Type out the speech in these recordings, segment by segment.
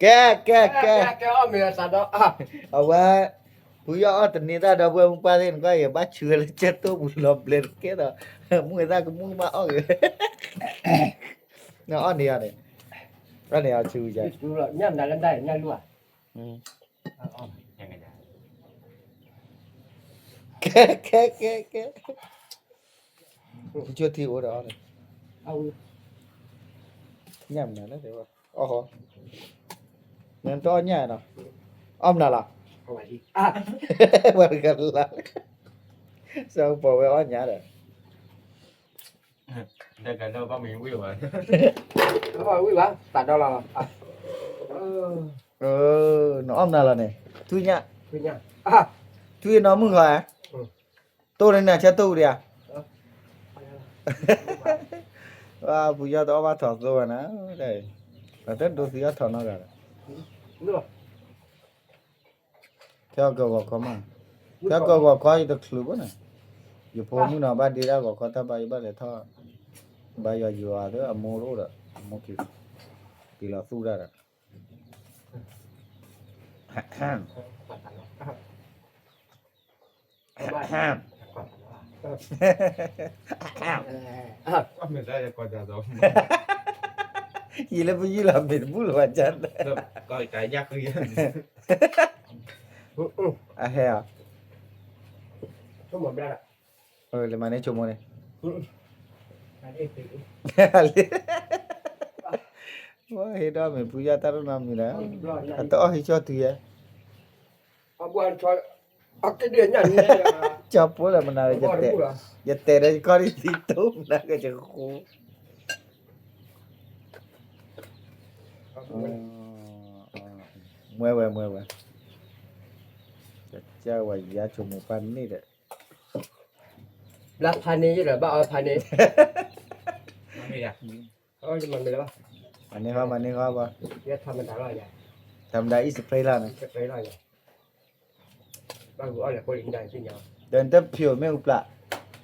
ကဲ ကဲ ကဲ အဝဲ ဖုယီၢ်အီၣ်တန့ၤသၣ်ဒီပုၢ်ဝဲၢ်မုၣ်ပှၢ်သ့ၣ် နကွၢ်အံၤ ဘၣ်ဆှၢလၢကၠဲၢ်တိၢ်ပူၤလီၤဘျဲးတကဲဒီး မုၢ်သၣ်ကမူၣ်ဘၣ်အီၣ်ဂ့ၤ နအီၣ်န့ၢ်အီၤန့ၣ် အီၣ်န့ၢ်အီၤဆူညါ ကဲ ကဲ ကဲ ကဲ ကၠိထံအိၣ်ဒီးအီၣ်န့ၣ် ညၣ်မနုၤလဲၣ် အီၣ်ဟီ နတအီၣ်ညၣ်နီၤ အီၣ်မနုၤလီၤ ဝဲတကလါ စီၤပီၤဝဲအီၣ်ညၣ်ဒီး ဝံၣ်ဘၣ် သးဒီလီၤ နအီၣ်မနုၤလီၤန့ၣ် ထွံၣ်ညၣ် ထွံၣ်အံၤနီၢ်မုၣ်ဃီဧါ တိၢ်န့ၣ်နၤဆဲတိၢ်ဒံးဧါ ပူၤယီၢ်တအီၣ်ဘၣ်ထီၣ်သိဘၣ်နၤ တၢ်တဒိသံအီၣ်ထီၣ်နီတဂၤဒီး ထဲအီၣ်ကဂီၤခီမး ထဲအီၣ်ကဂီၤခီယတချုးဘၣ်န့ၣ် ယဖိမုၣ်နီၤ ဘၣ်ဒ့ဒၣ်ဂီၤခီတၢ်ဘါယဘၣ်လဲၤထီၣ် ဘါယွၤယွၤဒီးအမိၢ်တအိၣ်ဒီး အမိၢ်က့ၤ က့ၤလီၤသူၣ်တၢ်ဒီး ယံာ်လၢပယုၢ်လီၤမ့ၢ်တဘူၣ်လၢၤဘၣ်ကၢ် အဟဲအီၤ လဲၤမၤန့ၢ်ဆိကမိၣ်န့ၣ် ဟ့ၣ်ဒီးမ့ၢ်ဖုယီၢ်တၢ်တနီတမံၤဒီး အတအီၣ်ဟံးကၠီတုၤယဲ ကၠီဖိလၢမနုၤ ယတဲာ်ဒီးယကီၢ်ဒ်သံတိၢ်မနုၤက့ၤယဃိ မွဲဝဲ မွဲဝဲ ကစၢ်ဝဲယါဆိကမိၣ်ပှၢ်န့ၣ်ဒီး ဘျါဖးန့ၢ်ယဒီးဘၣ်အီဖးန့ၢ် မၤန့ၢ်ဃီ မၤန့ၢ်ဃီဘၣ် ထမဒါ is play လီၤန့ၣ် ဒီးနတဖျိးမ့ၢ်အူပျၢ်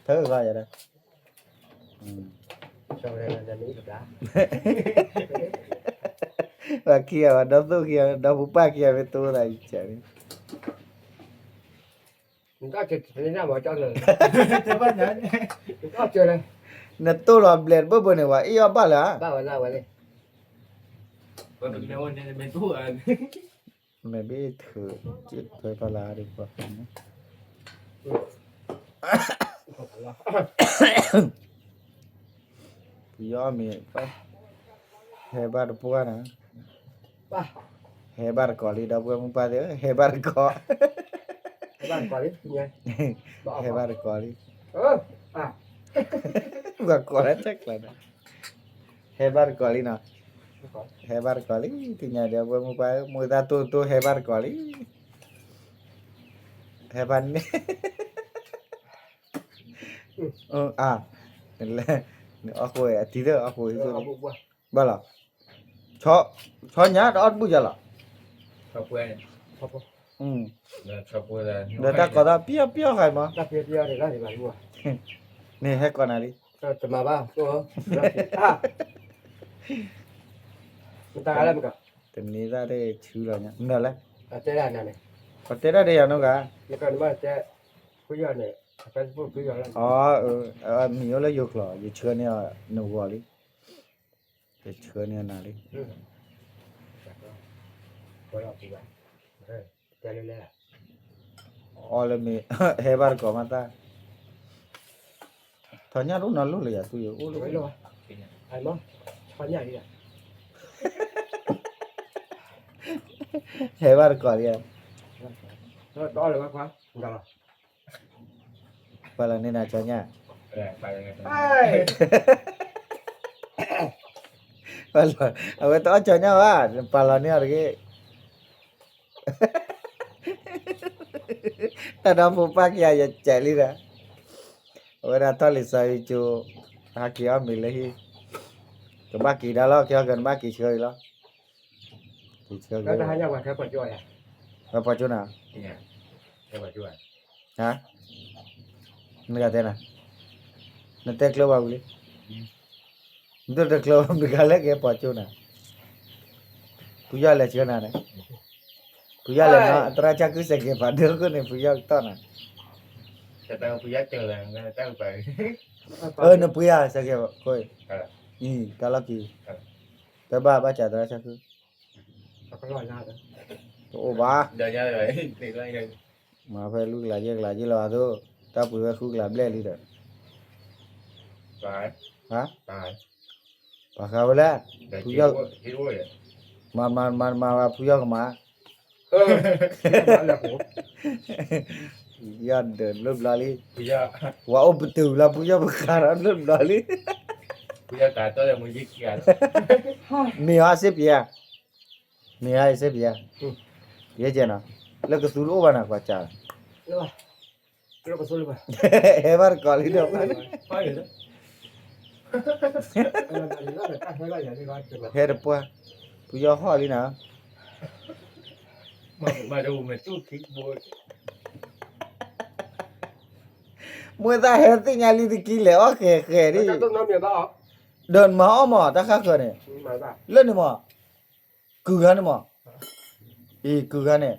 ထၢဂီၤယၤဒီး ပှၤခံဂၤဝဲဒီသိၣ်ခံဂၤ ဒီဖိပၢ်ခံဂၤမ့ၢ်တိၢ်သးယကဲးန့ၣ် နတိၢ်လီၤဘျဲးတဘၣ်ဘၣ်န့ၣ် ဝဲအ့ၣ်အီၣ်ဘၣ်လၢၤဧါ မ့ၢ်ဘ့ၣ်ထုး က့ၢ်ထွဲဖီလာ်ဒ်ပှၤဖဲန့ၣ် ပယီၤမ့ၢ် ဟဲဘၣ်တပှၢ်န့ၣ် ဟဲဘၣ်တကိးလံ ဒီပုၢ်ဝဲၢ်မုၣ်ပှၢ်သ့ၣ်ဧၢ ဟဲဘၣ်တကိး ဟဲဘၣ်တကိးလံ ပှၤကိးလၢတၢ်ကျါန့ၣ် ဟဲဘၣ်တကိးလံနီၤ ဟဲဘၣ်တကိးလံ သ့ၣ်ညါဒီး ပုၢ်ဝဲၢ်မုၣ်ပှၢ် မိၢ်သးတိၢ်တိၢ်ဟဲဘၣ်တကိးလံ ဟဲဘၣ်န့ၣ် အါ နအီၣ်ဃိအတံၤသၢအီၣ်ဃိအံၤ ဘၣ်လီၤ ဆီညါတအီၣ်တဘူၣ်ယၤလီၤ ဒီးတၢ်ကိးသးပျီပျီဃီမး န့ၣ်ဟဲကိးနၤလံ တမ့ၢ်သးတဆူလီၤညါ မနုၤလဲၣ် ပတဲဒၣ်ဒီးယၤနီၢ်ဂၤ အမံၤအိၣ်လၢယိၤကျိာ် ယဆှၢန့ၢ်နဂီၢ်လံ ယဆှၢန့ၢ်နၤလံ အီၣ်လၢမ့ၢ် ဟဲဘၣ်တကိးမးသး ထီညၣ်ဒိၣ်နီၢ်လိၣ်လၢယၤ သူယအိၣ်လၢ ဟဲဘၣ်တကိးလံ ပာ်လီၤန့ၢ်နၤဆီညၣ် ပာ်လီၤ အဝဲတအီၣ်ဆီညၣ်ဘၣ် ပာ်လီၤန့ၢ်အီၤတဂ့ၤ တၢ်ဒီဖိပၢ်ခံဂၤယကဲးလံဒီး အဝဲဒၣ်ထီၣ်လံာ်စီဆှံကၠိ ဟးက့ၤအီၣ်မ့ၤလၢဟံၣ် ကဘၣ်က့ၤဒၣ်လီၤ ကဲအီၣ်ကဲနဘၣ်က့ၤဆှၢအံၤလီၤ က့ၤဆှၢက့ၤ ဝဲပှၤကၠိနၤ ဟါ နဂၤတဲနၤ နတဲကျၢၤဘၣ်ဝံၤလံ နတတဲကျၢၤဘၣ်မတၤဂၤလၢကဟဲပှၤကၠိနၤ ဖုယီၢ်လဲၤဆှၢနၤန့ၣ်, ဖုယီၢ်လဲၤနီၤ သရၣ်ဆၣ်ခုၣ်စဲးကဲးဖးဒိၣ်ခိၣ်န့ၣ် ဖုယီၢ်ကတီၢ်နၤ, အၢနပှ့ၤဧါ စဲးကဲးခိၣ်, အံၤ တၢ်လီၢ်ခံ, တဘၣ်ဘၣ်စးသရၣ်ဆၣ်ခုၣ်, တအိၣ်ဘၣ်, မၤဖဲလူၢ်ကလးယဲၢ်ကလးယဲၢ်လီၤအသိး, တၢ်ပှ့ၤဝဲဃုကလးဘျဲၣ်လံဒီး, ဟါ, ပာ်ဃာ်ဝဲလဲၣ်, ဖုယီၢ်, မၤမၤမၤမၤဝဲဖုယီၢ်ကမၤ, ယီၢ်ဒၢးလၢဘျီလံ, ဝဲအိၣ်ပတုာ်လီၤ ဖုယီၢ်ပဃာ်ဒီးလၢဘျီလံ, မ့ၢ်အီၤစ့ပျဲ, မ့ၢ်အီၤစ့ပျဲ, ယဲကဲနီၤ, လၢကသူတအိၣ်ဘၣ်နၤ ကွၢ်စး ဟဲဘၣ်တကိးလံဒီး, ဟဲတပှၢ်, ဖုယီၢ်ဟီၣ်လံနၤ, မ့ၢ်သးဟဲသ့ၣ်ညါလံတကံလဲၣ် အီၣ်ဃဲးဃဲးဒ်, ဒီးနမၤအီၣ်မး တၢ်ဃၣ်ဃၢၤန့ၣ်, လၢန့ၣ်မး, ကုၤဂၤန့ၣ်မး, အံၤ ကုၤဂၤန့ၣ်,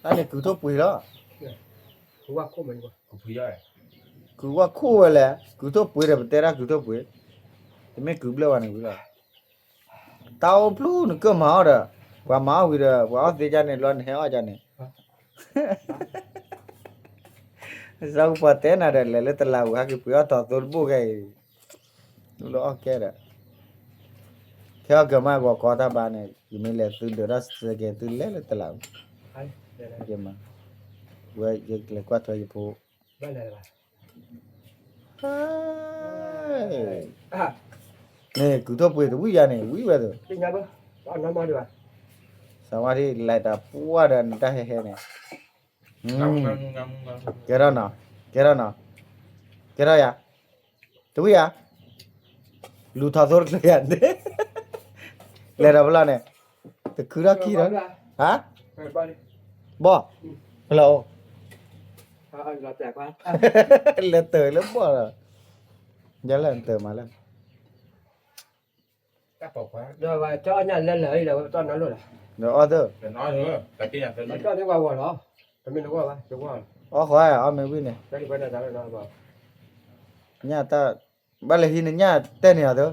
တၢ်န့ၣ်ကုၤထိၣ်ပှ့ၤလီၤ, ကုၤဝၣ်ခိၣ်ဝဲလဲၣ်, ကုၤထိၣ်ပှ့ၤဒီး ပတဲတၢ်ကုၤထိၣ်ပှ့ၤ, တမ့ၢ်ကုၤဘျၢၣ်ဝဲန့ၣ်ဝံၤလီၤ, တၢ်အိၣ်ဖျူနကၢၢ်မၤအီၣ်ဒီး, ပှၤမၤအီၣ်ဝံၤဒီး ပှၤအီၣ်သ့ကၢ်န့ၣ် လီၤနဟဲအီၣ်ကၢ်န့ၣ် စၢ်ကပှၤတဲနၤဒီး လဲၤလၢတလးဝူၤ ဟဲက့ၤပှ့ၤအီၣ်ထီၣ်သိတဘိၣ်ခဲအံၤ, လၢအီၣ်ကဲဒီး, ခဲအီၣ်ကၢၤမး ဂီၤကီတၢ်ဘါန့ၣ် ယမ့ၢ်လဲၤသုဒၢးထီၣ်စဲကဲၤသုလဲၤလၢတလးဝူၤ, ဝဲယကလဲၤကွၢ်ထွဲယဖိ, န့ၣ် ကုၤထိၣ်ပှ့ၤတဝံၣ်ယၤန့ၣ် ဝံၣ်ဝဲသ့, စးဝါဒ်လဲၤတၢ်ပှၢ်ဒီးနတၢ်ဟဲဟဲန့ၣ်, ကဲထီၣ်နီၤ, ကဲထီၣ်နီၤ, ကဲထီၣ်ယၤ, တဝံၣ်ယၤ, လူၤထီၣ်သိတချုးယၤ, လဲၤဒီးဖျီၣ်န့ၣ်, တခုထီၣ်ခံဒီး, ဟါ, ဘီၣ်, ဖျီၣ်အိၣ်, လဲၤတၢၢ်လၢဘီၣ်ဒီး, ယလဲၤတၢၢ်မးလၢ ဒီးအီၣ်သၢ, အီၣ်ဃီအီၣ်မ့ၢ်ဝံၣ်န့ၣ်, ညၣ်တၢ်, ဘၣ်လဲၤဟံးနညၣ်တဲန့ၣ်အီၤသၢ,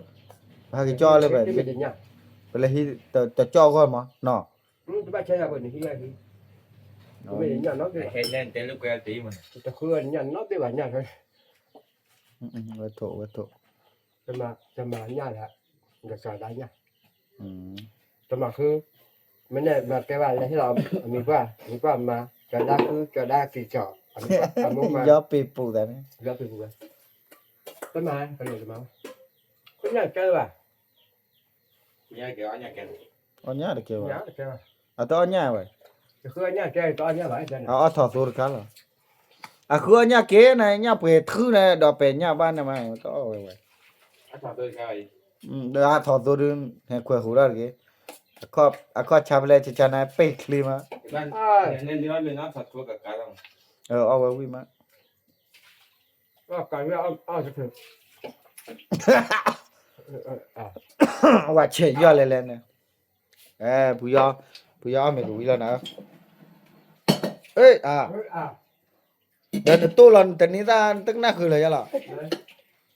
ပဟဲက့ၤကၠီလၢ, ပလဲၤဟံးတကၠီအဂီၢ်မးနီၤ, တဃုညၣ်နီတဘ့ၣ်ဘၣ်ညၣ်, ဝဲထိၣ်, ဝဲထိၣ်, တမၤညၣ်, တမၤဃု, မ့ၢ်နဲၣ်မၤကဲဘၣ်လဲၤဟ့ၣ်လီၤအမံၤပှၢ်, မံၤပှၢ်မၤ, ကၠီၤဒါဃု, ကၠီၤဒါက့ၤကၠီၤ, အမိၢ်မၤ, ယီပ့ၤပူၤသးန့ၣ်, ယီပ့ၤပူၤဝဲ, တမၤ, တမၤ, ဃုညၣ်ကဲဘၣ် အီၣ်ညၣ်တကဲဘၣ်, အတအီၣ်ညၣ်ဝဲ, အအီၣ်ထီၣ်သိတခါလီၤ, အဃုအီၣ်ညၣ်က့ၤန့ၣ် ညၣ်ပှဲၤထုန့ၣ် ဒီးပဲာ်ညၣ်ဘၣ်န့ၣ်မး တအီၣ်ဝဲဝဲ, ဒီးအထီၣ်သိဒုး ဟဲခွဲးဟူးထီၣ်တက့ၢ်, အခီၣ်ဆါဖဲလဲၣ်ဆါဆါန့ၣ် ပ့ၢ်ချ့မး, အီၣ်ဝဲဝံၣ်မး ဝဲဆဲးယီၢ်လဲၤလဲၤန့ၣ်, ဖုယီၢ်, ဖုယီၢ်အီၣ်မ့ၤကဝံၤလီၤနၤ, အ့ အါ, ဒီးနတိၢ်လီၤတန့ၤသၣ် တကနၣ်ဃုာ်လၢၤယါလီၤ,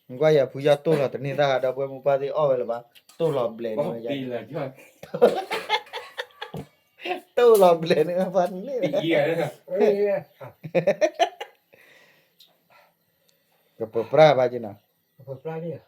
နကွၢ်ယၤ ဖုယီၢ်တိၢ်လီၤတန့ၤသၣ် ဒီပုၢ်ဝဲၢ်မိၢ်ပၢ်သ့ၣ်အီၣ်ဝဲလၢၤဘၣ်, တိၢ်လီၤဘျဲးန့ၣ်ဝဲယါ, တိၢ်လီၤဘျဲးန့ၣ်ဝဲပှၤန့ၣ်, ကပၢၤပြၢ်ဘၣ်က့ၤနီၤ, ကပၢၤပြၢ်